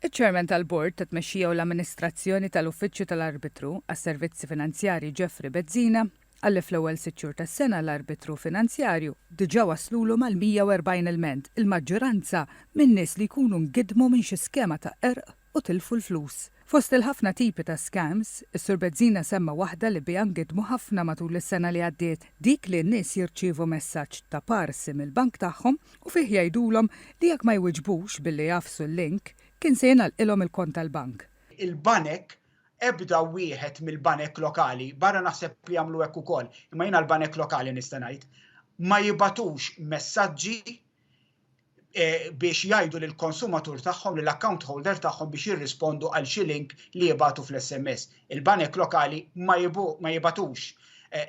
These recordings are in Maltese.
Iċ-Chairman tal-Bord ta' Tmexxija u l-Amministrazzjoni tal-Uffiċċju tal-Arbitru għas-Servizzi Finanzjarji Jeffrey Bezzina qal li fl-ewwel sitt xhur tas-sena l-Arbitru Finanzjarju diġà waslulu mal-140 ilment, il-maġġoranza minn nies li jkunu ngidmu minn xi skema ta' qerq u tilfu l-flus. Fost il-ħafna tipi ta' scams, is-Sur Bezzina semma waħda li biha ngidmu ħafna matul is-sena li għaddiet, dik li n-nies jirċievu messaġġ ta' parsi mill-bank tagħhom u fih jgħidulhom li jekk ma jwiġbux billi jagħfsu l-link, kien se jingħalqilhom il-kont tal-bank. Il-banek, ebda wieħed mill-banek lokali, barra naħseb li jagħmlu hekk ukoll, imma jiena l-banek lokali nista' ngħid, ma jibagħtux messaġġi biex jgħidu lill-konsumatur tagħhom, lill-account holder tagħhom biex jirrispondu għal xi link li jibagħtu fl-SMS. Il-banek lokali ma jibagħtux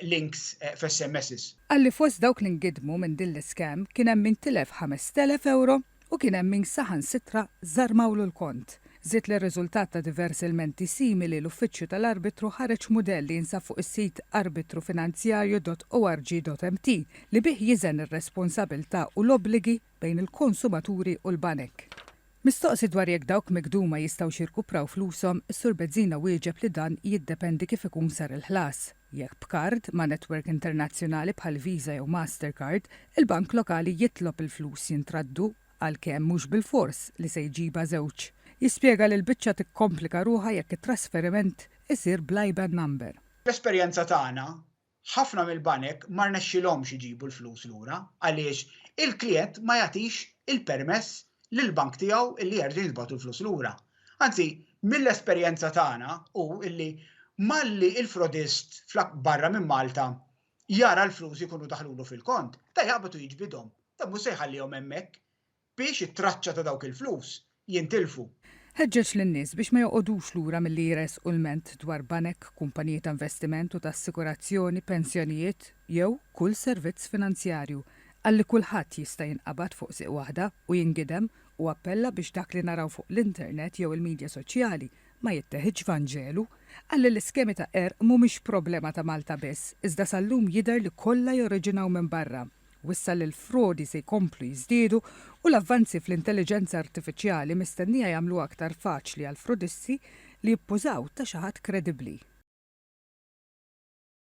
links f'SMSs. Qal li fost dawk li ngidmu minn din l-iscam kien hemm min tilef 5,000 ewro u kien hemm min saħansitra żarmawlu l-kont. Żied li riżultat ta' diversi lmenti simili l-Uffiċċju tal-Arbitru ħareġ mudell li jinsab fuq is-sit arbitrufinanzjarju.org.mt li bih jiżen ir-responsabilità u l-obbligi bejn il-konsumaturi u l-banek. Mistoqsi dwar jekk dawk migduma jistgħux jirkupraw flushom, is-Sur Bezzina wieġeb li dan jiddependi kif ikun sar il-ħlas. Jekk b'kard ma' network internazzjonali bħal Visa jew Mastercard, il-bank lokali jitlob il-flus jintraddu għalkemm mhux bilfors li se jġibha żewġ. Jispjega li l-biċċa tikkomplika ruħha jekk it-trasferiment isir bl-IBAN number. Fl-esperjenza tagħna, ħafna mill-banek ma rnexxilhomx iġibu l-flus lura għaliex il-klijent ma jagħtix il-permess lill-bank tiegħu illi jerġa' jintbagħtu l-flus lura. Anzi, mill-esperjenza tagħna hu illi malli l-frodist barra minn Malta jara l-flus jkunu daħlulu fil-kont, da jaqbad u jiġbidhom. Dan mhux se jħallihom hemmhekk biex it-traċċa ta' dawk il-flus jintilfu. Ħeġġeġ lin-nies biex ma joqogħdux lura milli jressqu lment dwar banek, kumpaniji ta' investiment u ta' assikurazzjoni, pensjonijiet jew kull servizz finanzjarju. Qal li kulħadd jista' jinqabad fuq sieq waħda u jingidem u appella biex dak li naraw fuq l-internet jew il-midja soċjali ma jitteħidx vanġelu. Qal li l-iskemi ta' qerq mhumiex problema ta' Malta biss, iżda sal-lum jidher li kollha joriġinaw minn barra. Wissa li l-frodi se jkomplu jiżdiedu u l-avvanzi fl-intelliġenza artifiċjali mistennija jagħmluha aktar faċli għall-frodisti li jippużaw ta' xi ħadd kredibbli.